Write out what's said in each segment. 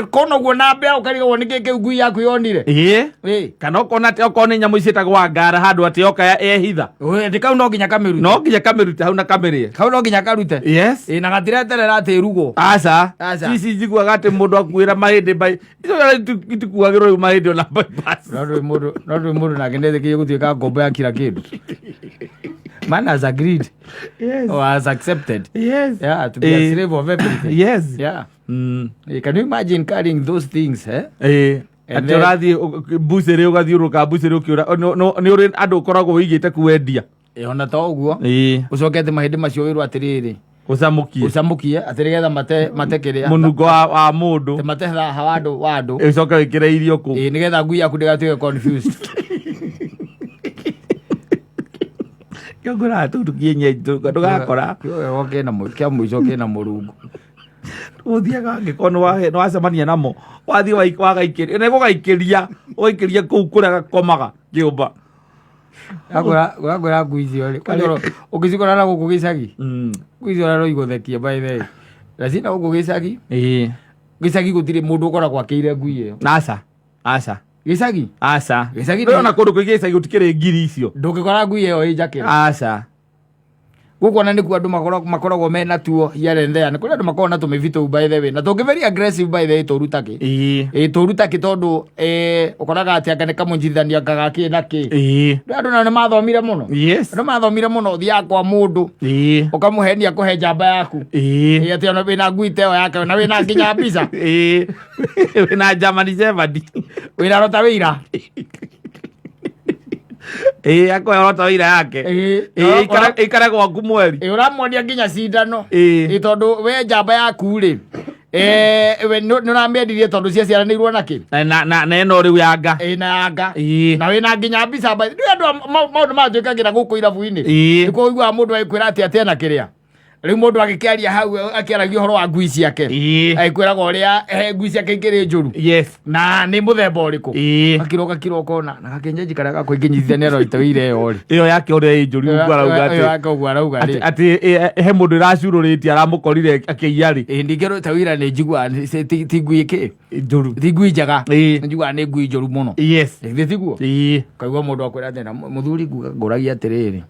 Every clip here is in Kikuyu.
Kona ũguo na mbĩa ũkarigagwo nĩ kĩ kĩu ngui yaku yonire. Ĩĩ. Ĩ. Kana ũkona atĩ okorwo nĩ nyamũ ciĩtagwo ngara handũ atĩ yoka yehitha. Ĩ, atĩ kau no nginya kamĩrute. No nginya kamĩrute hau na kamĩrĩe. Kau no nginya karute. Yes. Ĩ, na gatireterera atĩ ĩrugwo. Aca. Aca. Ici njiguaga atĩ mũndũ akuĩra mahĩndĩ bai. Icio itikuagĩrwo rĩu mahĩndĩ ona bypass. No ndũĩ mũndũ, no ndũĩ mũndũ nake nĩetĩkĩrie gũtuĩka ngombo ya kila kĩndũ. Man has agreed or has accepted. Yes. Yeah, to be a Eh. slave of everything. Yes. Yeah. Mm. Can you imagine carrying those things, eh? Ĩĩ. And Atĩ then- ũrathiĩ mbucĩrĩ ũgathiũrũrũka mbucĩrĩ ũkĩũra nĩ ũrĩ andũ ũkoragwo wĩigĩte kwendia. Ĩ, ona to ũguo. Ĩĩ. Ũcoke atĩ mahĩndĩ macio wĩrwo atĩrĩrĩ, Ũcamũkie. ũcamũkie atĩ nĩgetha mate mate kĩrĩa. Mũnungo wa mũndũ. Atĩ mate thaha wa andũ wa andũ. Ũcoke wĩkĩre irio kũu. Ĩ, nĩgetha ngui yaku ndĩgatuĩke confused. Kĩongũraga tũu tũkienyenji ndũgakora. Kĩo kĩna kĩa mũico kĩna mũrungu. Ũthiaga angĩkorwo nĩ wacemania namo wathiĩ wagaikĩria nĩ gũgaikĩria ũgaikĩria kũu kũrĩa gakomaga kĩũmba. Ũrakwĩra ngui icio rĩ, kwanza ũngĩcikora na gũkũ gĩcagi, ngui icio no igũthekie by the way. Na cina gũkũ gĩcagi, Ĩĩ. gĩcagi gũtirĩ mũndũ ũkoragwo akĩire ngui ĩyo. Aca. Aca. Gĩcagi? Aca. Gĩcagi Ndũrona kũndũ kũingĩ gĩcagi gũtikĩrĩ ngiri icio. Ndũngĩkora ngui ĩyo ĩ njakĩre. Aca. Gũkũ ona nĩkuo andũ makoragwo mena tuo here and there. Nĩ kũrĩ andũ makoragwo na tũmĩbi tũu by the way. Na tũngĩ very aggressive by the way tũru ta kĩ. Ĩĩ. Ĩ, tũru ta kĩ tondũ ũkoraga atĩ anga nĩ kamũnyitithania anga gakĩ na kĩ. Ĩĩ. Rĩu andũ nao nĩ mathomire mũno. Yes. Andũ mathomire mũno ũthiaga kwa mũndũ Ĩĩ. ũkamũhenia kũhe njamba yaku. Ĩĩ. Ĩ, atĩ ona wĩna ngui ta ĩyo yake na wĩna nginya mbica. Ĩĩ. Wĩna German Shepherd. Wĩna rota wĩira. Ĩĩ akoya rota wĩira yake. Ĩĩ. Ĩĩ ikara gwaku mweri. Ĩ, ũramuonia nginya cindano. Ĩĩ. Ĩ, tondũ we njamba yaku rĩ, we nĩ ũramĩendirie tondũ ciaciaranĩirwo na kĩ? Na ĩno rĩu yanga. Ĩ, na yanga. Ĩĩ. Na wĩna nginya mbica mba. Rĩu andũ maũndũ maya twĩkagĩra gũkũ irabu-inĩ. Ĩĩ. Nĩkuo ũiguaga mũndũ agĩkwĩra atĩ atĩ ena kĩrĩa. Rĩu mũndũ agĩkĩaria hau akĩaragia ũhoro wa ngui ciake. Ĩĩ. Agĩkwĩraga ũrĩa ngui ciake ikĩrĩ njũru. Yes. Na nĩ mũthemba ũrĩkũ? Ĩĩ. Gakiro gakiro kona na gakenyenji karĩa gakwa ingĩnyitithania na itoire ĩyo rĩ. Ĩyo yake ũrĩa ĩ njũru ũguo arauga Ĩyo atĩ yake ũguo arauga rĩ. Atĩ he mũndũ ĩracurũrĩtie aramũkorire akĩiya rĩ. Ĩ, ningĩ rũta wĩra nĩ njiguaga ti ngui kĩ? Njũru. Ti ngui njega. Ĩĩ. Nĩ njiguaga nĩ ngui njũru mũno. Yes. Githĩ tiguo? Ĩĩ. Kaigua mũndũ akwĩra atĩ na mũthuri ngũragia atĩrĩrĩ.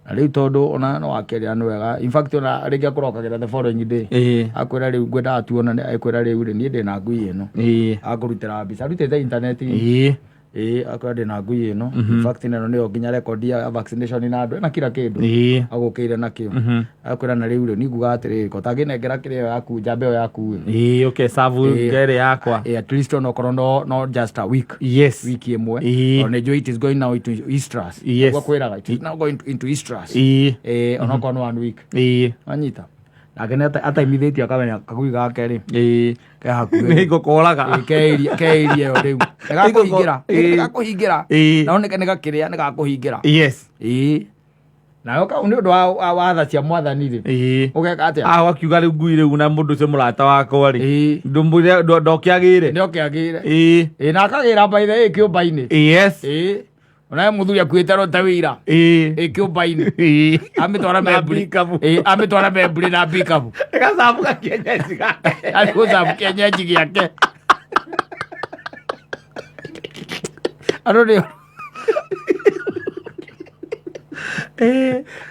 Na rĩu tondũ ona no akĩaria nĩ wega. In fact ona rĩngĩ akũrokagĩra the following day. Ĩĩ. Akwĩra rĩu ngwendaga tuonane, akwĩra rĩu rĩ niĩ ndĩna ngui ĩno. Ĩĩ. Akũrutĩra mbica, arutĩte intaneti-inĩ. Ĩĩ. Ĩĩ, akwĩra ndĩna ngui ĩno. In fact ĩno nĩyo nginya record ya vaccination na andũ na kila kĩndũ. Ĩĩ. Agũkĩire nakĩo. Akwĩra na rĩu rĩ niĩ ngugaga atĩrĩrĩ, ko ũtangĩnengera kĩrĩa ĩyo yaku njamba ĩyo yaku ĩ. Ĩĩ, okay, serve Ĩĩ. ngere yakwa. Ĩĩ, at least onokorwo no just a week. Yes. Wiki ĩmwe. Ĩĩ. Tondũ nĩnjũĩ it is going now into estrus. Yes. Ũguo akwĩraga, it is now going into estrus. Ĩĩ. Ĩĩ, onokorwo nĩ one week. Ĩĩ. Wanyita? Nake nĩ ataimithĩtie akamenya kagui gake rĩ. Ĩĩ. Ke hakuhĩ. Nĩ ngũkoraga. Ĩĩ, ke area ĩyo rĩu. Nĩ gakũhingĩra. Ĩĩ. Nĩ gakũhingĩra. Ĩĩ. Na nĩ gakĩrĩa, nĩ gakũhingĩra. Yes. Ĩĩ. Nayo kau nĩ ũndũ wa tha cia mwathani rĩ. Ĩĩ. Ũgeka atĩa? Ah, wakiuga rĩu ngui rĩu na mũndũ ũcio mũrata wakwa rĩ. Ĩĩ. Ndũmwĩre ndokĩagĩre. Nĩ okĩagĩre. Ĩĩ. Ĩĩ, na akagĩra by the way kĩũmba-inĩ. Yes. Ĩĩ. Onawe mũthuri akuĩte rota wĩira. Ĩĩ. Ĩĩ, kĩũmba-inĩ. Ĩĩ. Amĩtwara Na memburi. pikabu. Ĩĩ, amĩtwara memburi na pikabu. Gacabu gakienyeji gake. Arĩ gũcabu kĩenyenji gĩake. Andũ nĩ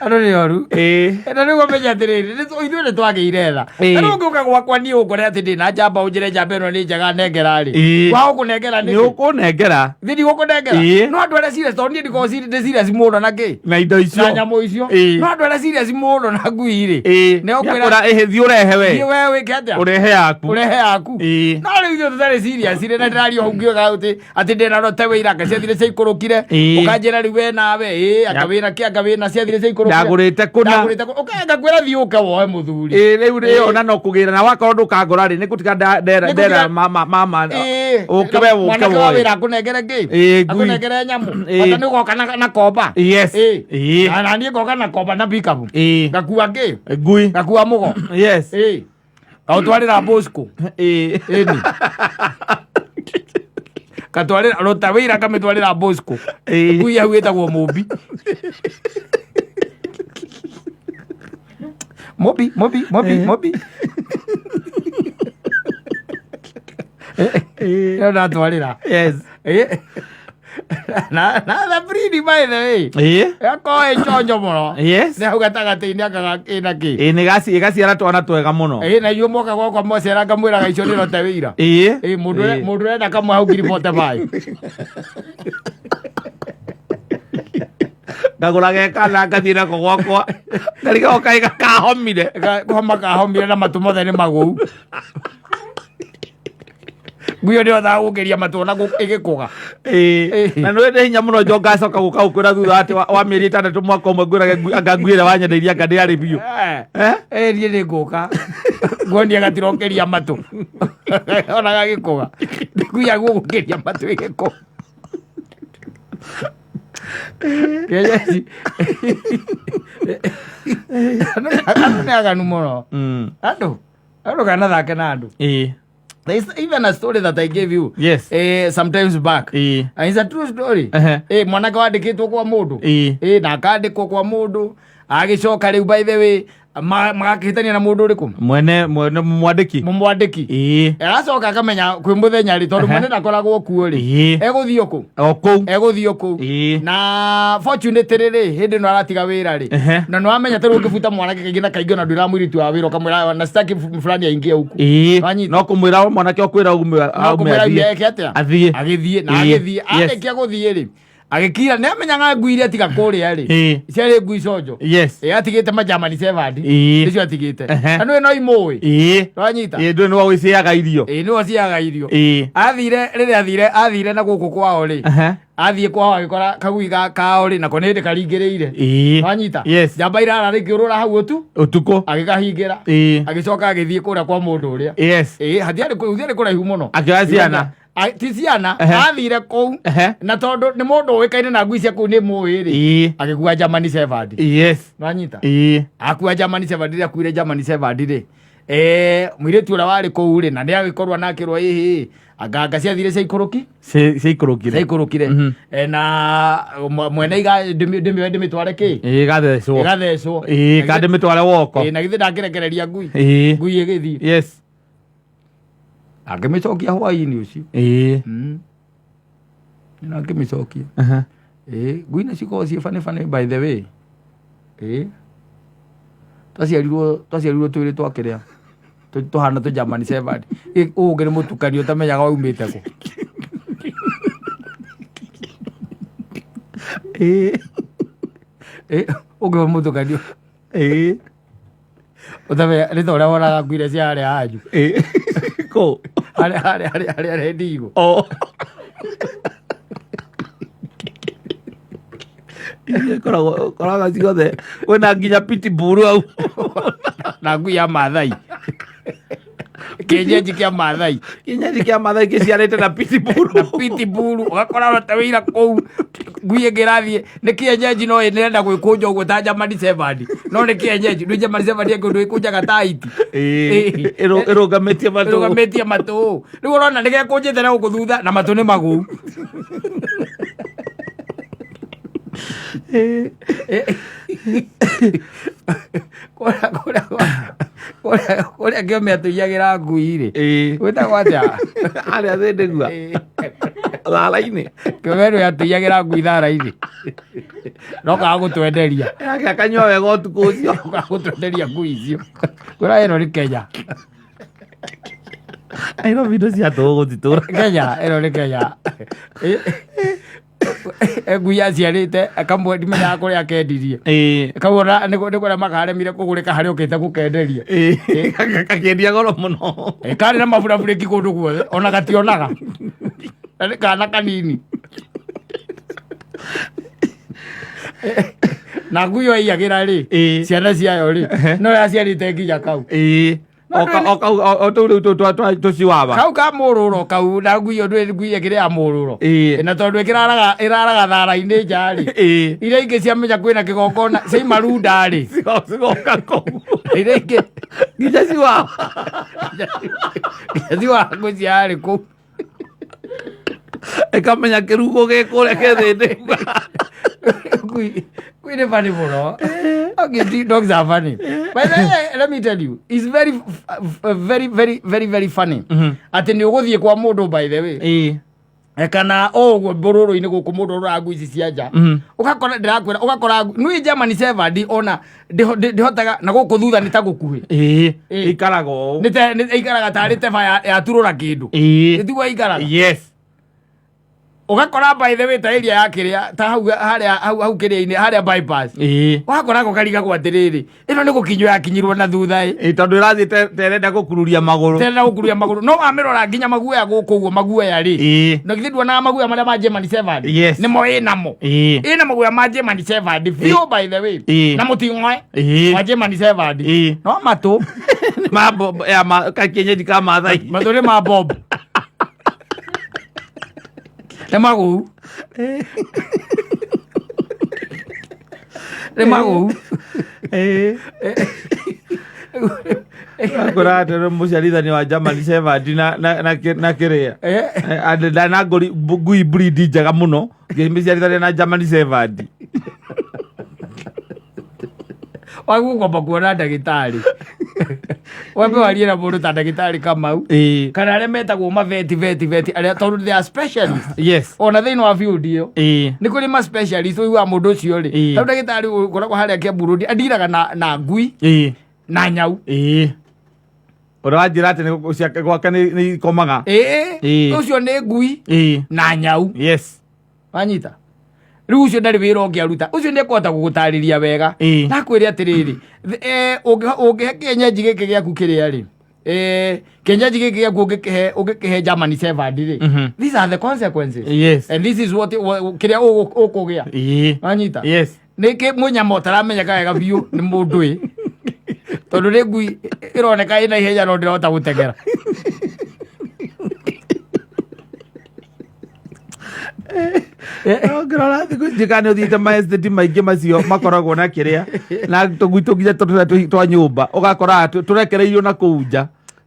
andũ nĩ oru. Ĩĩ. Na rĩu ũmenye atĩrĩrĩ, ithuĩ nĩ twagĩire tha. Ĩĩ. Na rĩu ũngĩũka gwakwa niĩ ũngore atĩ ndĩ na njamba ũnjĩre njamba ĩno nĩ njega nengera rĩ. Ĩĩ. Wa gũkũnengera Nĩ nĩkĩ? ũkũnengera. Niĩ ndigũkũnengera. Ĩĩ. No andũ arĩa serious tondũ niĩ ndikoragwo ndĩ serious mũno na kĩ? Na indo icio. Na nyamũ icio. Ĩĩ. No andũ arĩa serious mũno na ngui rĩ. Ĩĩ. Nĩ ũkwĩra- Nĩakwĩra, "Ĩhĩ, thiĩ ũrehe we. Thiĩ we wĩke atĩa? Ũrehe yaku. Ũrehe yaku. Ĩĩ. No rĩu ithuĩ tũtarĩ serious rĩ, na ndĩraria hau ngiuga atĩ atĩ ndĩna rote wĩira anga ciathire ciaikũrũkire. Ĩĩ. Ũkanjĩra rĩu we nawe, ĩĩ, anga wĩna kĩ, anga wĩna ciathire ciaikũrũkire. Ndagũrĩte kũna. Ndagũrĩte kũna. Ũkanga ngwĩra thiĩ ũke woe mũthuri. Ĩĩ, rĩu rĩ ona no kũgĩra na wakorwo ndũkangora rĩ nĩ gũtiga ndera Nĩ ndera kũtiga- mama Ĩĩ. ũke we ũke Mwanake wa woe. wĩra akũnengere kĩ? Ĩĩ, ngui. Akũnengere nyamũ. Ĩĩ. Bata nĩ ũgoka na komba. Yes. Ĩĩ. Ĩĩ. Na niĩ ngoka na komba na pikabu. Ĩĩ. Ngakua kĩ? Ngui. Ngakua mũgo. Yes. Ĩĩ. Kaũtwarĩra Bosco. Ĩĩ. Ĩni. Katwarĩra rota wĩira kamĩtwarĩra Bosco. Ĩĩ. Ngui hau ĩtagwo Mũmbi. Mũmbi, Mũmbi, Mũmbi, Mũmbi. Ĩyo ndatwarĩra. Yes. Na thabrini, by the way, yakorwo ĩ chonjo mũno. Nĩ hau gatagatĩ-inĩ akaga kĩna kĩ. Ĩĩ, nĩ ĩgaciara twana twega mũno. Ĩ, na inyuĩ mwoka gwakwa mwacera ngamwĩraga icio nĩ rote wĩira. Ĩ, mũndũ mũndũ ũrenda kamwe hau 45,000. Ngagũra gekana ngathiĩ nako gwakwa ngarigagwo kaĩ gakahomire. Kũhoma kahomire na matũ mothe nĩ magũu. Nguyo nĩ hotaga gũkĩria matũ ona ĩgĩkũga. Na nĩ wĩndĩ hinya mũno njo ngacoka gũka gũkwĩra thutha atĩ wa mĩeri 6, mwaka ũmwe, ngwĩrage anga ngui ĩrĩa wanyendeirie anga ndĩarĩ biũ. Eh? Eh, niĩ nĩ ngũka nguonia gatirokĩria matũ ona gagĩkũga. Ngui yaguo gũkĩria matũ ĩgĩkũga. Kienyeji. Andũ nĩ aganu mũno. Andũ kanathake na andũ. There is even a story that I gave you sometimes back. And it's a true story. Mwanake wandĩkĩtwo kwa mũndũ. Na akandĩkwo kwa mũndũ, agĩcoka rĩu, by the way, magakĩhĩtania na mũndũ ũrĩkũ? Mwene mwandĩki. Mũmwandĩki. Agacoka akamenya kwĩ mũthenya rĩ, tondũ mwene ndakoragwo kuo rĩ, egũthiĩ kũ? O kũu. Egũthiĩ kũu. Na fortunately rĩ, hĩndĩ ĩno aratiga wĩra rĩ, na nĩ wamenya tarĩu ũngĩbuta mwanake kaingĩ na kaingĩ ona ndwĩra mũirĩtu wa wĩra, ũkamwĩra na sitaki fulani aingie huku. Wanyita? No kũmwĩra mwanake ũkwĩra aume. No Aume kũmwĩra athiĩ. eke atĩa? Athiĩ. Agĩthiĩ na agĩthiĩ. Arĩkia gũthiĩ rĩ, agĩkira nĩ amenyaga ngui iria tiga kũrĩa rĩ, ciarĩ ngui conjo. Atigĩte ma German Shepherd. Nĩcio atigĩte. Na nĩwe no imũĩ. Wanyita? Ĩĩ, ndũĩ nĩwe wĩciaga irio. Ĩĩ, nĩwe ciaga irio. Athire, rĩrĩa athire na gũkũ kwao rĩ, athiĩ kwao agĩkora kagui kao rĩ, nako nĩ hĩndĩ karingĩrĩire. Wanyita? Yes. Njamba irara rĩkĩũrũra hau ũtu. Ũtukũ. Agĩkahingĩra. Agĩcoka agĩthiĩ kũrĩa kwa mũndũ ũrĩa. Ĩĩ, hatiarĩ kũraihu mũno. Akĩoya ciana. Ti ciana. Athire kũu na tondũ nĩ mũndũ ũĩkaine na ngui cia kũu nĩ mũĩ rĩ, agĩkua German Shepherd. Nwanyita? Akua German Shepherd rĩ, akuire German Shepherd rĩ, mũirĩtu ũrĩa warĩ kũu rĩ, na nĩ agĩkorwo nakĩrwo ĩhĩ anganga ciathire ciaikũrũki. Ciaikũrũkire. Ciaikũrũkire. Na mwene iga ndĩmĩoe ndĩmĩtware kĩ? Ĩĩ, gathecwo. Ĩgathecwo. Ĩĩ, ka ndĩmĩtware woko. Na githĩ ndangĩrekereria ngui? Ngui ĩgĩthiĩ. Angĩmĩcokia hwaĩ-inĩ ũcio. Na angĩmĩcokia. Ĩĩ, ngui nĩ cikoragwo ciĩ funny funny, by the way. Ĩĩ, twaciarirwo twĩrĩ twakĩrĩa tũhana tũ German Shepherd. Ũũ ũngĩ nĩ mũtukanio ũtamenyaga waumĩte kũ. Ĩĩ, ũngĩ wa mũtukanio ũtamenya nĩ ta ũrĩa wonaga ngui iria cia harĩa hanyu. Ĩĩ, kũ? Harĩa rendigo. O. Iria ikoragwo koraga ciothe kwĩna nginya pitbull hau. Na ngui ya Mathai, kĩenyenji kĩa Mathai. Kĩenyenji kĩa Mathai kĩciarĩte na pitbull. Na pitbull, ũgakora ona ta wĩira kũu ngui ĩngĩ ĩrathiĩ nĩ kĩenyenji, no ĩrenda gwĩkũnja ũguo ta German Shepherd, no nĩ kĩenyenji. Nĩ German Shepherd ĩngĩ ũndũ ĩkũnjaga ta iti. Ĩrũgamĩtie matũ. Ĩrũgamĩtie matũ. Rĩu ũrona nĩ gekũnjĩte na gũkũ thutha na matũ nĩ magũu. Kũrĩa kĩome atũiyagĩra ngui rĩ, gwĩtagwo atĩa? Harĩa thĩndĩgua thara-inĩ. Kĩome nĩ atũiyagĩra ngui thara-inĩ, no kaga gũtwenderia. Yake akanyua wega ũtukũ ũcio. Kaga gũtwenderia ngui icio. Kũrĩa ĩno nĩ Kenya. Nairobi indo cia tũhũ gũtitũra. Kenya ĩno nĩ Kenya. Ngui aciarĩte akamwe, ndimenyaga kũrĩa akendirie. Kau ona nĩ kũrĩa makaremire kũgũrĩka harĩa ũkĩte gũkenderia. Gakĩendia goro mũno. Karĩ na maburaburĩki kũndũ guothe, ona gationaga na nĩ kana kanini. Na ngui ĩyo ĩiyagĩra rĩ, ciana ciayo rĩ, no yaciarĩte nginya kau. O tũu rĩu tũciwaba. Kau ka mũrũro kau, na ngui ĩyo ndũĩ ngui ĩkĩrĩ ya mũrũro. Na tondũ ĩkĩraraga ĩraraga thara-inĩ nja rĩ, iria ingĩ ciamenya kwĩna kĩgongona ciaima runda rĩ, Cigoka kũu. Iria ingĩ nginya ciwaba. Nginya ciwaba ciarĩ kũu. Ĩkamenya kĩrugo gĩ kũrĩa kethĩndĩ. Ngui. Ngui nĩ funny mũno. Okay, dogs are funny. By the way, let me tell you, it's very, very, very, very, very funny. Atĩ nĩ ũgũthiĩ kwa mũndũ, by the way. Kana o ũguo mbũrũrũ-inĩ gũkũ mũndũ ũroraga ngui ici cia nja. Ũgakora, ndĩrakwĩra, ũgakora nui German Shepherd ona ndĩhotaga na gũkũ thutha nĩ ta gũkuhĩ. Ikaraga ũũ. Nĩ ikaraga tarĩ teba yaturũra kĩndũ. Nĩtiguo ikaraga. Ũgakora, by the way, ta area ya kĩrĩa, ta hau harĩa hau hau kĩrĩa-inĩ harĩa bypass. Ũgakora gũkarigagwo atĩrĩrĩ, ĩno nĩ gũkinywo yakinyirwo na thutha ĩ. Tondũ ĩrathiĩ terenda gũkururia magũrũ. Terenda gũkururia magũrũ, no wamĩrora nginya maguoya gũkũ ũguo, maguoya rĩ, na githĩ nduonaga maguoya marĩa ma German Shepherd? Nĩmo ĩnamo. Ĩna maguoya ma German Shepherd biũ, by the way. Na mũting'oe wa German Shepherd. No matũ Ma ya ma kakienyeji ka Maathai. Matũ nĩ ma Bob, nĩ magũu, nĩ magũu. Ngora atĩ nĩ mũciarithania wa German Shepherd na kĩrĩa. Na ngui breed njega mũno ngĩmĩciarithania na German Shepherd. Wagũkwamba kuona ndagĩtarĩ, wambe warie na mũndũ ta ndagĩtarĩ Kamau kana arĩa metagwo maveti, veti, veti arĩa, tondũ they are specialist ona thĩinĩ wa field ĩyo. Nĩ kũrĩ ma specialist, ũiguaga mũndũ ũcio rĩ, tarĩu ndagĩtarĩ ũkoragwo harĩa Kiambu Road andiraga na ngui na nyau. Ũrĩa wanjĩra atĩ gwake nĩ ikomaga. Ũcio nĩ ngui na nyau. Wanyita? Rĩu ũcio ndarĩ wĩra ũngĩ aruta, ũcio nĩ ekũhota gũgũtarĩria wega. Nakwĩre atĩrĩrĩ, ũngĩhe kĩenyenji gĩkĩ gĩaku kĩrĩa rĩ, kĩenyenji gĩkĩ gĩaku ũngĩkĩhe German Shepherd rĩ, these are the consequences and this is what kĩrĩa ũkũgĩa. Wanyita? Yes. Nĩ kĩ mũnyama ũtaramenyeka wega biũ nĩ mũndũ ĩ, tondũ nĩ ngui ĩroneka ĩna ihenya no ndĩrahota gũteng'era. Ngĩrora thikũ ici kana nĩ ũthiĩte maesteti maingĩ macio makoragwo na kĩrĩa na tũgui tũnginya tũrĩa twa nyũmba, ũgakora tũrekereirio na kũu nja,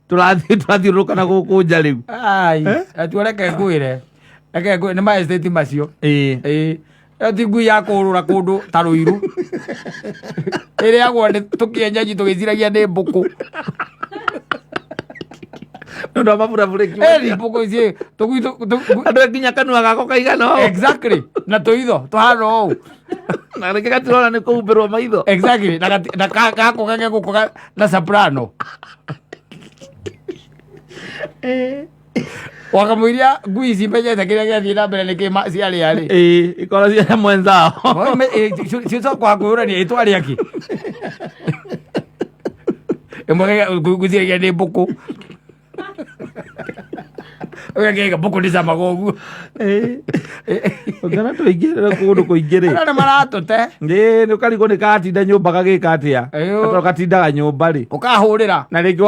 tũrathiĩ tũrathiũrũrũka na gũkũ nja rĩu. Ai, atuo reke ngwĩre, reke ngwĩre, nĩ maesteti macio. Ĩĩ, ĩyo ti ngui ya kũũrũra kũndũ ta rũiru ĩrĩagwo nĩ tũkĩenyenji tũgĩciragia nĩ mbũkũ. Nĩ ũndũ wa maburabũrĩki. Ĩni mbũkũ ici tũgui Andũ nginya kanua gako kaigana ũũ. Exactly, na tũitho tũhana ũũ. Na rĩngĩ gatirona nĩ kũhumbĩrwo maitho. Exactly, na gako gake gũkũ na soprano wakamũiria ngui ici menyete kĩrĩa gĩathiĩ na mbere nĩkĩ ciarĩa rĩ. Ĩĩ, ikorwo cia mwenzao. Cicoka kwĩyũrania ĩtwarĩa kĩ ĩmwe, ngwĩciragia nĩ mbũkũ, ũgakĩga mbũkũ nĩ camaga ũguo. Ũngĩona tũingĩ kũndũ kũingĩ rĩ. Andũ nĩ maratũte. Ĩĩ, nĩ ũkarigwo nĩ katinda nyũmba gagĩka atĩa. Tondũ gatindaga nyũmba rĩ. Ũkahũrĩra. Na rĩngĩ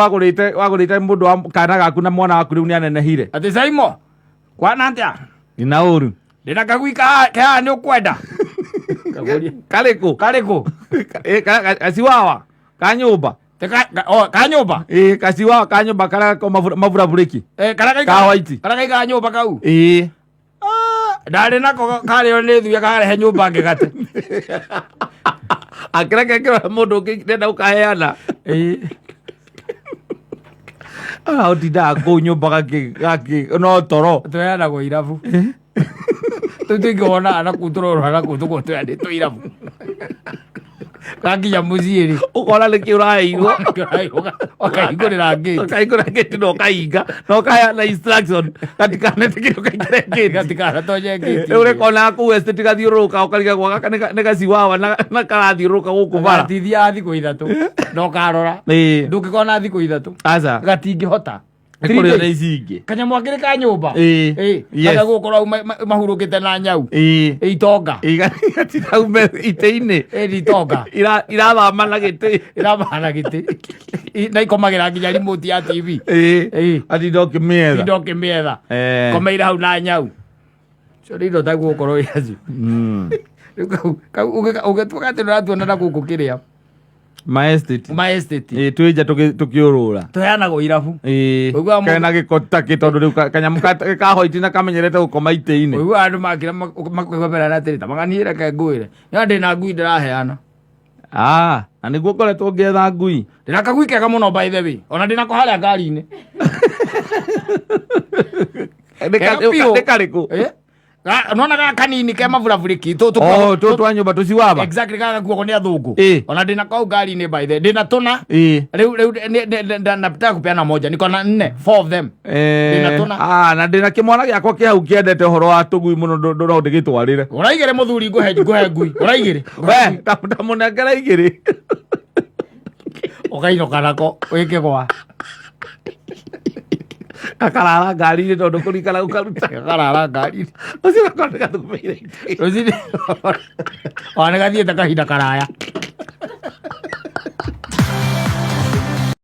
wagũrĩte mũndũ wa kana gaku na mwana waku rĩu nĩ anenehire. Atĩ Saimo kwana atĩa? Nina ũru. Ndĩna kagui kahaha, nĩ ũkwenda? Karĩkũ? Karĩkũ? Gaciwawa ka nyũmba. Te ka nyũmba. Ĩĩ, gaciwawa ka nyũmba karĩa ko maburabũrĩki. Karĩa Ka white. Karĩa gaikara nyũmba kau. Ĩĩ. Ndarĩ nako karĩo nĩ thuya karehe nyũmba ngĩgate. Akĩreke kĩrora mũndũ ũngĩ ndenda gũkaheana. Ũtindaga kũu nyũmba gakĩ no toro. Tweanagwo irabu tũu tũingĩwonaga na kũu tũrorora na kũu tũkorwo tweanĩtwo irabu gakinya mũciĩ rĩ, Ũkona nĩkĩ ũraheirwo. Wakahingũrĩra ngĩti. Ũkahingũra ngĩti na ũkahinga na ũkaheana instruction gatikanetĩkĩrio kaingĩre ngĩti. Gatikanatonye ngĩti. Rĩu rĩkonaga kũu estate gathiũrũrũka, ũkarigagwo gaka nĩ gaciwawa na karathiũrũrũka gũkũ bara. Gatithiaga thikũ 3 na ũkarora. Ndũngĩkona thikũ 3. Aca. Gatingĩhota. Nĩ kũrĩo nĩ ici ingĩ. Kanyamũ akĩrĩ ka nyũmba. Yes. Gũkorwo mahurũkĩte na nyau. Itonga. Gatiraume itĩ-inĩ. Ĩ itonga. Irathama na gĩtĩ. Iramana gĩtĩ na ikomagĩra nginya remote ya TV. Atinda ũkĩmĩetha. Tinda ũkĩmĩetha. Komeire hau na nyau cio nĩ indo taguo gũkorwo iracio. Rĩu kau ũngĩtuĩka atĩ ndũratuona na gũkũ kĩrĩa. Ma estate. Ma estate. Ĩ, twĩ nja tũkĩũrũra. Tũheanagwo irabu. Ĩ, Ũiguaga mũndũ- kena gĩko ta kĩ tondũ rĩu kanyamũ ka hoiti na kamenyerete gũkoma itĩ-inĩ. Ũiguaga andũ makĩra makoiga mbere atĩrĩ, ta maganiĩ reke ngwĩre, nĩona ndĩna ngui ndĩraheana. Ah, na nĩguo ngoretwo ngĩetha ngui. Ndĩna kagui kega mũno, by the way, ona ndĩnako harĩa ngari-inĩ. Nĩ Kega biũ. Nĩ karĩkũ? Eh? Nona gaka kanini ke maburaburi tũ Oh, tũ twa nyũmba tũciwaba. Exactly, gaka gakuagwo nĩ athũngũ. Ona ndĩna kau ngari-inĩ, by the way, ndĩna tũna. Rĩu rĩu nataka kupeana moja, niko na nne, four of them. Ndĩna tũna. Ah, na ndĩna kĩmwana gĩakwa kĩ hau kĩendete ũhoro wa tũgui mũno, no ndĩgĩtwarĩre. Ũraigĩre mũthuri, ngũhe ngũhe ngui, ũraigĩre. We, ndamũnengera igĩrĩ. Ũkainũka nako wĩkĩgwa. Gakarara ngari-inĩ tondũ kũrikara gũkaruta. Gakarara ngari-inĩ. Ũcio gakora nĩ gathugumĩire itĩ. Rũcinĩ ona nĩ gathiĩte kahinda karaya.